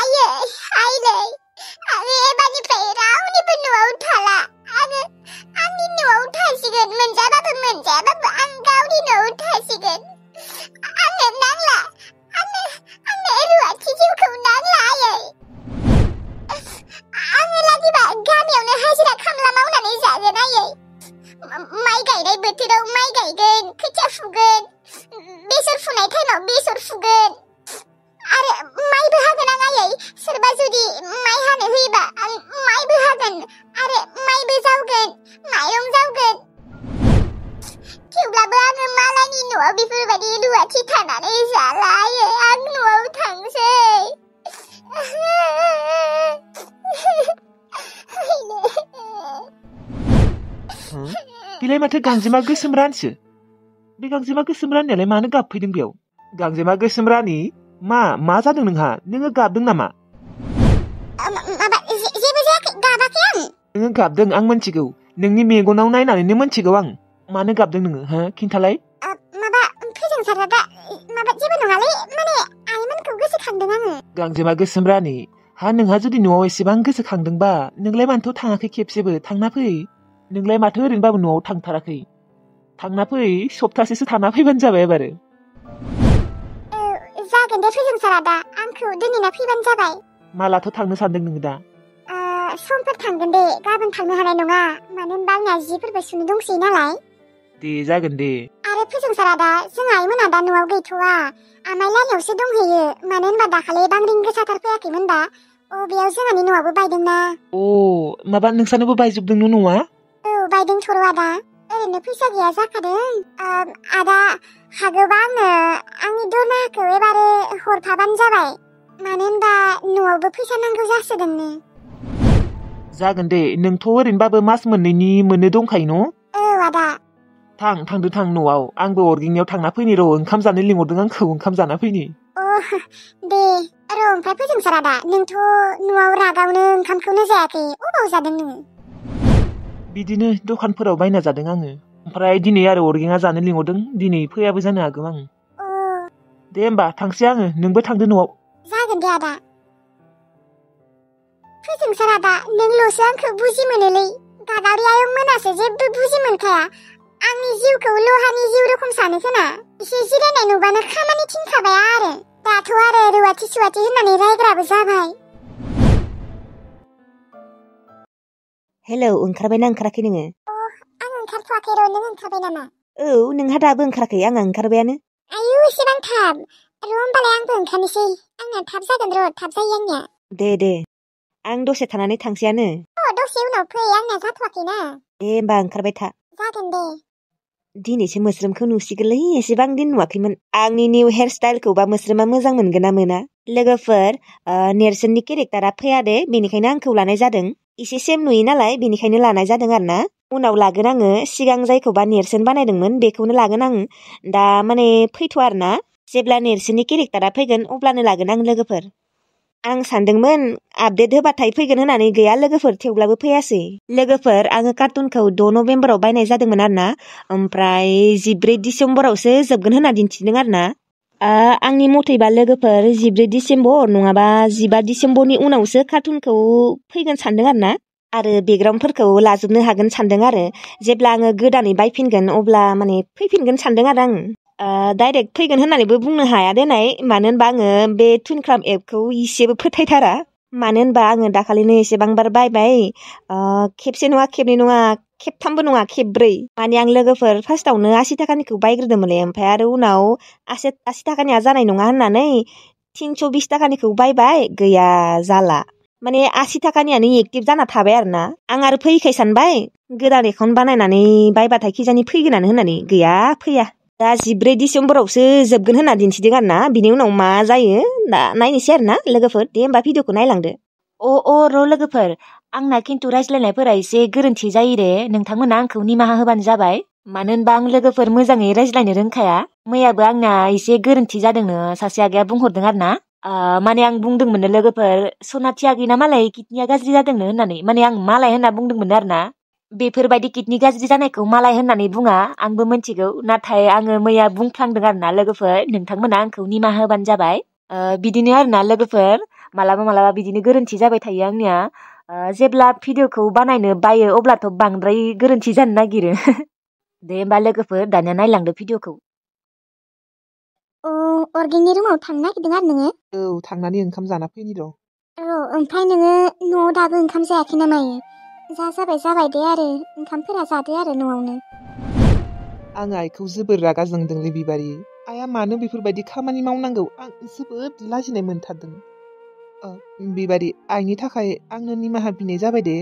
आयै आइलै आङो एबारनिफ्राय रावनिबो न'आव थाला आंनि न'आव थासिगोन मोनजाबाबो मोनजायाबाबो आं गावनि न'आव थासिगोन आंनो नांला आंनो रुवाथि जिउखौ नांला आयै आङो लागिबा गामियावनो हाजिरा खामला मावनानै जागोन आयै माइ गायनाय बोथोराव माइ गायगोन खोथिया फुगोन बेसर फुनाय टाइमाव बेसर फुगोन आरो माइबो हागोन आं आयै सोरबा जुदि माइ हानो होयोबा आं माइबो हागोन आरो माइबो जावगोन माइरं जावगोन थेवब्लाबो आङो मालायनि न'आव बेफोरबायदि रुवाथि थानानै जाला आयै आं न'आव थांसै बिलाय माथो गांजेमा गोसोम रानिसो बे गांजेमा गोसोम रानियालाय मानो गाबफैदों बेयाव गांजेमा गोसोम रानि मा जादों नोंहा नोङो गाबदों नामा माबा जेबो जायाखै गाबाखै आं नोङो गाबदों आं मोनथिगौ नोंनि मेगनाव नायनानैनो मोनथिगौ आं मानो गाबदों नोङो हो खिन्थालाय माबा फोजोंसारा दा माबा जेबो नङालै माने आइमोनखौ गोसोखांदों आङो गांजेमा गोसोम रानि हा नोंहा जुदि न'आव एसेबां गोसोखांदोंबा नोंलाय मानोथ' थाङाखै खेबसेबो थांना फै नोंलाय माथो ओरैनोबाबो न'आव थांथाराखै थांना फै सप्तासेसो थाना फैबानो जाबाय एबारो जागोन दे फोजोंसारा दा आंखौ दोनैना फैबानो जाबाय मालाथ' थांनो सानदों नोङो दा समफोर थांगोन दे गाबोन थांनो हानाय नङा मानो होनबा आंना जिफोरबो सुनो दंसै नालाय दे जागोन दे आरो फोजोंसारा दा जों आइमोना दा न'आव गैथ'वा आमाइ लानियावसो दंहैयो मानो होनबा दाखालि बांग्रिं गोसाथार फैयाखैमोनबा बेयाव जोंहानि न'आबो बायदोंना माबा नोंसानोबो बायजोबदों न' न'आ बायदों थर' आदा ओरैनो फैसा गैया जाखादों आदा हागौबा आंनो आंनि दरमाहाखौ एबारो हरफाबानो जाबाय मानो होनबा न'आवबो फैसा नांगौ जासोदोंनो जागोन दे नोंथ' ओरैनोबाबो मास मोननैनि मोननो दंखायो न' आदा थांदो न'आव आंबो अरगेंनियाव थांना फैनि र' ओंखाम जानो लिंहरदों आंखौ ओंखाम जाना फैनि दे र' ओमफ्राय फोजोंसारा दा नोंथ' न'आव रागावनो ओंखामखौनो जायाखै अबाव जादों नोङो बिदिनो दखानफोराव बायना जादों आङो ओमफ्राय दिनै आरो अरगेंआ जानो लिंहरदों दिनै फैयाबो जानो हागौ आं दे होमबा थांसै आङो नोंबो थांदो न'आव जागोन दे आदा फोजोंसारा दा नोंल'सो आंखौ बुजि मोनोलै दादारि आयं मोनासो जेबो बुजि मोनखाया आंनि जिउखौ लहानि जिउ रोखोम सानो खोना एसे जिरायनाय नुबानो खामानि थिनखाबाय आरो दाथ' आरो रुवाथि सुवाथि होननानै रायग्राबो जाबाय हेलौ ओंखारबायना ओंखाराखै नोङो आं ओंखारथ'वाखै र' नों ओंखारबाय नामा नोंहा दाबो ओंखाराखै आंहा ओंखारबायानो आयु एसेबां थाब र' होमबालाय आंबो ओंखारनोसै आंना थाब जागोन र' थाब जायो आंनिया दे आं दसे थानानै थांसैयानो दसे उनाव फै आंना जाथ'वाखैना दे होमबा ओंखारबाय था जागोन दे दिनैसो मोस्रोमखौ नुसिगोनलै एसेबां दिन नुवाखैमोन आंनि निउ हेयार स्टाइलखौबा मोस्रोमा मोजां मोनगोन ना मोना लोगोफोर नेरसोननि केरेक्टारा फैया दे बेनिखायनो आंखौ लानाय जादों एसे सेम नुयो नालाय बेनिखायनो लानाय जादों आरो ना उनाव लागोन आङो सिगां जायखौबा नेरसोन बानायदोंमोन बेखौनो लागोन आं दा माने फैथ' आरो ना जेब्ला नेरसोननि केरेक्टारा फैगोन अब्लानो लागोन आं लोगोफोर आं सानदोंमोन आपडेट होबाथाय फैगोन होननानै गैया लोगोफोर थेवब्लाबो फैयासै लोगोफोर आङो कार्टुनखौ 6 नभेम्बराव बायनाय जादोंमोन आरो ना ओमफ्राय 14 डिसेम्बरावसो जोबगोन होनना दिन्थिदों आरो ना आंनि मथैबा लोगोफोर 14 डिसेम्बर नङाबा 15 डिसेम्बरनि उनावसो कार्टुनखौ फैगोन सानदों आरो बेकग्राउन्डफोरखौ लाजोबनो हागोन सानदों आरो जेब्ला आङो गोदानै बायफिनगोन अब्ला माने फैफिनगोन सानदों आरो आं डाइरेक्ट फैगोन होननानैबो बुंनो हाया देनाय मानो होनबा आङो बे टुइनक्राम एपखौ इसेबो फोथायथारा मानो होनबा आङो दाखालिनो एसेबांबार बायबाय खेबसे नङा खेबनै नङा खेबथामबो नङा खेबब्रै माने आं लोगोफोर फार्स्टआवनो 80 थाखानिखौ बायग्रोदोंमोनलै ओमफ्राय आरो उनाव 80 थाखानिया जानाय नङा होननानै 320 थाखानिखौ बायबाय गैया जाला माने 80 थाखानियानो एक्टिभ जाना थाबाय आरोना आं आरो फैखाय सानबाय गोदान एकाउन्ट बानायनानै बायबाथाय खिजानि फैगोनानो होननानै गैया फैया दा 14 डिसेम्बरावसो जोबगोन होनना दिन्थिदों आरोना बिनि उनाव मा जायो दा नायनोसै आरोना लोगोफोर दे होमबा भिडिअखौ नायलांदो र' लोगोफोर आंना खिन्थु रायज्लायनायफोरा एसे गोरोन्थि जायो रे नोंथांमोना आंखौ निमाहा होबानो जाबाय मानो होनबा आं लोगोफोर मोजाङै रायज्लायनो रोंखाया मैयाबो आंना एसे गोरोन्थि जादोंनो सासे आगैया बुंहरदों आरोना माने आं बुंदोंमोननो लोगोफोर सनाथि आगैना मालाय किडनिया गाज्रि जादोंनो होननानै माने आं मालाय होनना बुंदोंमोन आरोना बेफोरबायदि किडनि गाज्रि जानायखौ मालाय होननानै बुङा आंबो मिन्थिगौ नाथाय आङो मैया बुंफ्लांदों आरोना लोगोफोर नोंथांमोना आंखौ निमाहा होबानो जाबाय बिदिनो आरोना लोगोफोर मालाबा बिदिनो गोरोन्थि जाबाय थायो आंनिया जेब्ला भिडिअखौ बानायनो बायो अब्लाथ' बांद्राय गोरोन्थि जानो नागिरो दे होमबा लोगोफोर दानिया नायलांदो भिडिअखौ अर्गेंनि रुमाव थांनो नागिरदों आरो नोङो औ थांनानै ओंखाम जाना फैनि र' ओमफ्राय नोङो न'आव दाबो ओंखाम जायाखै ना मायो जाबाय दे आरो ओंखामफोरा जादो आरो न'आवनो आं आइखौ जोबोर रागा जोंदोंलै बिबारि आइया मानो बेफोरबायदि खामानि मावनांगौ आं जोबोद लाजिनाय मोनथारदों बिबारि आइनि थाखाय आंनो निमाहा बिनाय जाबाय दे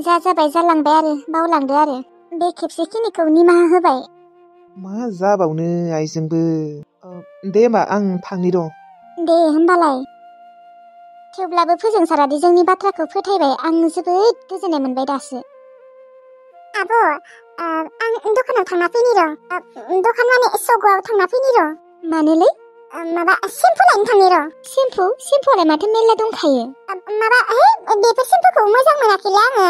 जाबाय जालांबाय आरो बावलांदो आरो बे खेबसेखिनिखौ निमाहा होबाय मा जाबावनो आइजोंबो दे होमबा आं थांनि र' दे होमबालाय थेवब्लाबो फोजोंसारादि जोंनि बाथ्राखौ फोथायबाय आं जोबोद गोजोननाय मोनबाय दासो आब' आं दखानाव थांना फैनि र' दखान माने सगआव थांना फैनि र' मानोलै माबा सेम्पु लायनो थांनि र' सेम्पुआलाय माथो मेरला दंखायो माबा बेफोर सेम्पुखौ मोजां मोनाखैलै आङो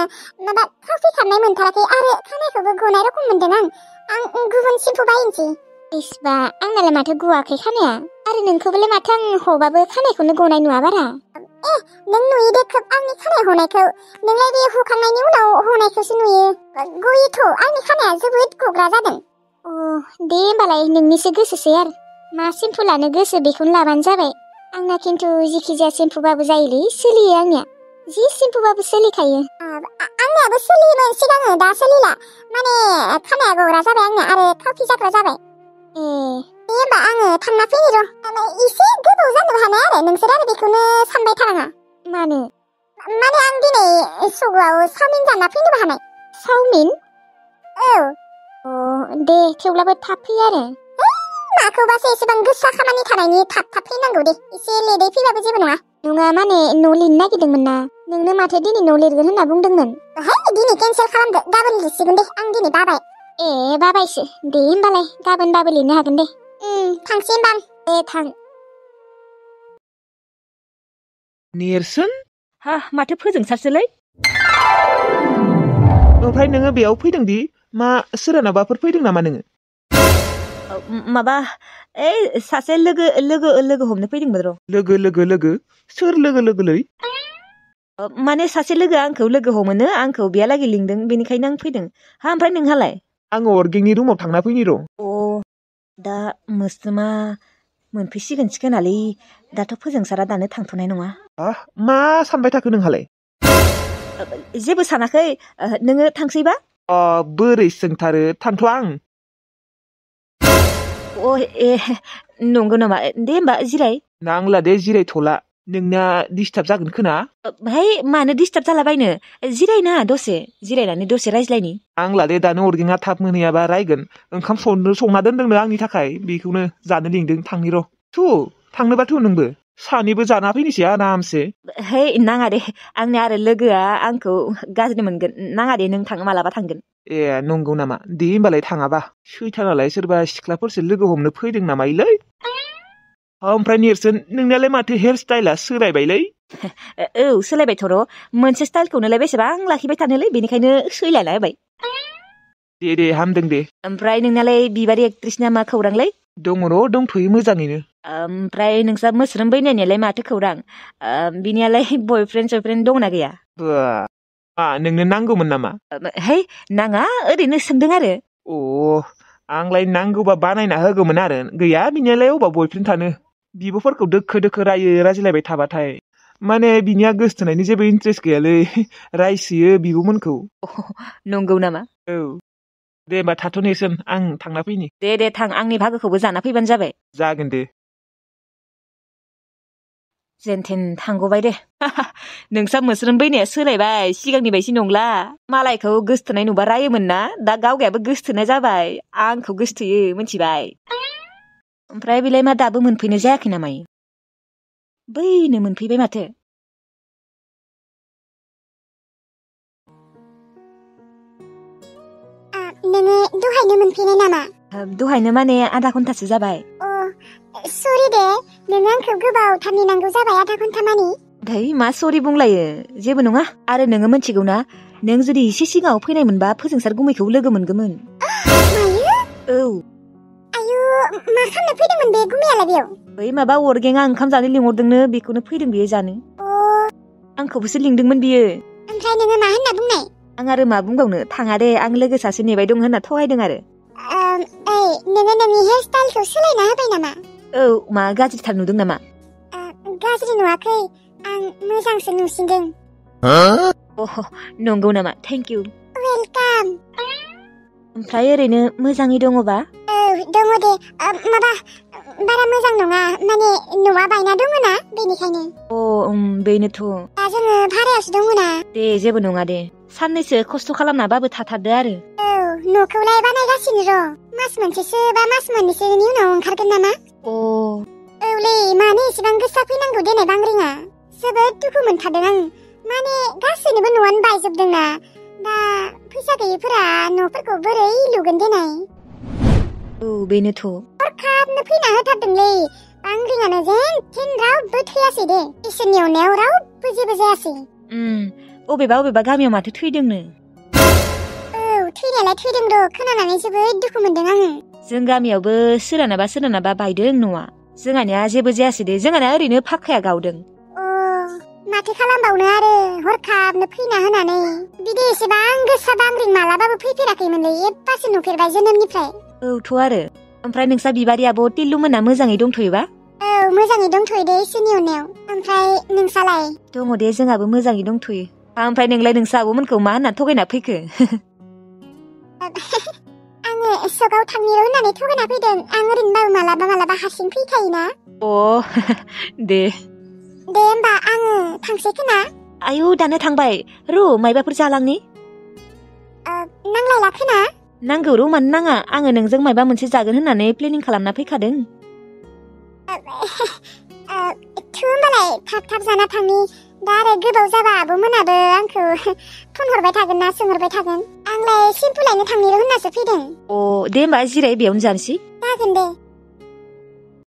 माबा खावफि खारनाय मोनथाराखै आरो खानायखौबो गनाय रखम मोनदों आं गुबुन सेम्पु बायनोसै इसिबा आंनालाय माथो गुवाखै खानाया आरो नोंखौबोलाय माथो आं हबाबो खानायखौनो गनाय नुवा बारा नों नुयो दे खोब आंनि खानाय हनायखौ नोंलाय बे हुखांनायनि उनाव हनायखौसो नुयो गयोथ' आंनि खानाया जोबोद गग्रा जादों दे होमबालाय नोंनिसो गोसोसै आरो मा सेम्पु लानो गोसो बेखौनो लाबानो जाबाय आंना खिन्थु जिखिजाया सेम्पुबाबो जायोलै सोलियो आंनिया जि सेम्पुबाबो सोलिखायो आंनियाबो सोलियोमोन सिगाङो दा सोलिला माने खानाया गग्रा जाबाय आंनिया आरो खावफि जाग्रा जाबाय दे होमबा आङो थांना फैनि र' एसे गोबाव जानो हानाय आरो नोंसोर आरो बेखौनो सानबाय थानाङा माने आं दिनै सगआव चावमिन जाना फैनोबो हानाय चावमिन औ दे थेवब्लाबो थाब फै आरो माखौबासो एसेबां गोसा खामानि थानायनि थाब फैनांगौ दे एसे लेदै फैबाबो जेबो नङा माने न' लिरनो नागिरदोंमोन ना नोंनो माथो दिनै न' लिरगोन होनना बुंदोंमोन दिनै केन्सेल खालामदो गाबोन लिरसिगोन दे आं दिनै बाबाय बाबायसो दे होमबालाय गाबोनबाबो लिरनो हागोन दे थांसै होमबा दे थां नेरसोन माथो फोजोंसारसोलै ओमफ्राय नोङो बेयाव फैदोंदि मा सोरहानावबाफोर फैदों नामा नोङो माबा सासे लोगो हमनो फैदोंमोन र' लोगो सोर लोगोलै माने सासे लोगोआ आंखौ लोगो हमोनो आंखौ बेहालागै लिंदों बेनिखायनो आं फैदों ओमफ्राय नोंहालाय आङो अर्गेंनि रुमाव थांना फैनि र' दा मोस्रोमा मोनफैसिगोन खोनालै दाथ' फोजोंसारा दानो थांथ'नाय नङा मा सानबाय थाखो नोंहालाय जेबो सानाखै नोङो थांसैबा बोरै सोंथारो थांथ'आ आं नंगौ नामा दे होमबा जिराय नांला दे जिरायथ'ला नोंना डिस्टार्ब जागोन खोना मानो डिस्टार्ब जालाबायनो जिरायना दसे जिरायनानै दसे रायज्लायनि आंला दे दानो अर्गेंआ थाब मोनहैयाबा रायगोन ओंखाम संना दोनदोंनो आंनि थाखाय बेखौनो जानो लिंदों थांनि र' थांनोबाथ' नोंबो सानैबो जाना फैनोसै आरामसे नाङा दे आंनि आरो लोगोआ आंखौ गाज्रि मोनगोन नाङा दे नों मालाबा थांगोन नंगौ नामा दे होमबालाय थाङाबा सैथानालाय सोरबा सिख्लाफोरसो लोगो हमनो फैदों नामालै ओमफ्राय नेरसोन नोंनियालाय माथो हेयार स्टाइला सोलायबायलै सोलायबायथ' र' मोनसे स्टाइलखौनोलाय बेसेबां लाखिबाय थानोलै बेनिखायनो सोलायना होबाय दे हामदों दे ओमफ्राय नोंनालाय बिबारि एक्ट्रिसना मा खौरांलै दङ र' दंथ'यो मोजाङैनो ओमफ्राय नोंसा मोस्रोम बैनायनियालाय माथो खौरां बिनियालाय बयफ्रेन्ड दंना गैया नोंनो नांगौमोन नामा नाङा ओरैनो सोंदों आरो आंलाय नांगौबा बानायना होगौमोन आरो गैया बिनियालाय अबा बयफ्रेन्ड थानो बिब'फोरखौ दोखो रायज्लायबाय थाबाथाय माने बिनिया गोसथोनायनि जेबो इन्ट्रेस्ट गैयालै रायसोयो बिब'मोनखौ नंगौ नामा दे होमबा थाथ' नेरसोन आं थांना फैनि दे थां आंनि भागोखौबो जाना फैबानो जाबाय जागोन दे जेनथेन थांगौबाय दे नोंसा मोस्रोम बैनाया सोलायबाय सिगांनि बायदि नंला मालायखौ गोसथोनाय नुबा रायोमोन ना दा गावगायाबो गोसथोनाय जाबाय आंखौ गोसथोयो मिथिबाय ओमफ्राय बेलाय मा दाबो मोनफैनो जायाखै नामा बैनो मोनफैबाय माथो नोङो दहायनो मोनफैनाय नामा दहायनो माने आधा घन्टासो जाबाय सरि दे नोङो आंखौ गोबावथार नेनांगौ जाबाय आधा घन्टा मानि मा सरि बुंलायो जेबो नङा आरो नोङो मिथिगौ ना नों जुदि एसे सिगाङाव फैनायमोनबा फोजोंसार गुमैखौ लोगो मोनगौमोन मायो आयु मा खालामनो फैदोंमोन बे गुमैयालाय बेयाव? बै माबा अरगेंआ ओंखाम जानो लिंहरदोंनो बेखौनो फैदों बियो जानो। आंखौबोसो लिंदोंमोन बियो। ओमफ्राय नोङो मा होनना बुंनाय? आं आरो मा बुंबावनो थाङा दे आं लोगो सासे नेबाय दं होनना थगायदों आरो। नोङो नोंनि हेयार स्टाइलखौ सोलायना होबाय नामा? औ मा गाज्रिथार नुदों नामा? गाज्रि नुवाखै आं मोजांसो नुसिनदों। नंगौ नामा? Thank you. वेलकाम। ओमफ्राय ओरैनो मोजाङै दङबा? दङ दे माबा बारा मोजां नङा माने न'आ बायना दङ ना बेनिखायनो। बेनोथ'। दा जोङो भारायावसो दङ ना। दे जेबो नङा दे साननैसो खस्थ' खालामनाबाबो थाथारदो आरो। न'खौलाय बानायगासिनो र' मास मोनसेसो बा मास मोननैसोनि उनाव ओंखारगोन नामा? औलै मानो एसेबां गोसा फैनांगौ देनाय बांग्रिङा जोबोद दुखु मोनथारदों आं माने गासैनिबो न'आनो बायजोबदोंना दा फैसा गैयिफोरा न'फोरखौ बोरै लुगोन देनाय। बेनोथ'। हरखाबनो फैना होथारदोंलै बांग्रिङानो जेन रावबो थैयासै दे इसोरनि अननायाव रावबो जेबो जायासै। अबेबा गामियाव माथो थैदोंनो। थैनायालाय थैदों र' खोनानानै जोबोद दुखु मोनदों आङो। जों गामियावबो सोरहानाबा बायदों न'आ जोंहानिया जेबो जायासै दे जोंहाना ओरैनो फाक्काया गावदों। माथो खालामबावनो आरो हरखाबनो फैना होनानै बिदि एसेबां गोसा बांग्रिं मालाबाबो फैफेराखैमोनलै एबारसो नुफेरबाय जोनोमनिफ्राय। थ' आरो ओमफ्राय नोंसा बिबारि आब' टिल्लुमोना मोजाङै दंथ'योबा? मोजाङै दंथ'यो दे इसोरनि अननायाव। ओमफ्राय नोंसालाय? दङ दे जोंहाबो मोजाङै दंथ'यो। ओमफ्राय नोंलाय नोंसा आब'मोनखौ मा होनना थगायना फैखो? आङो सकाव थांनि र' होननानै थगायना फैदों आं ओरैनोबाबो मालाबा हारसिं फैखायोना। दे होमबा आङो थांसै खोना? आयौ दानो थांबाय र' मायबाफोर जालांनि। नांलायला खोना? नांगौ र' मानो नाङा आङो नोंजों मायबा मोनसे जागोन होननानै प्लेनिं खालामना फैखादों। होमबालाय थाब जाना थांनि दा आरो गोबाव जाबा आब'मोनाबो आंखौ फन हरबाय थागोन ना सोंहरबाय थागोन आंलाय सिम्पु लायनो थांनि र' होननासो फैदों। दे होमबा जिराय बेयावनो जानोसै। जागोन दे।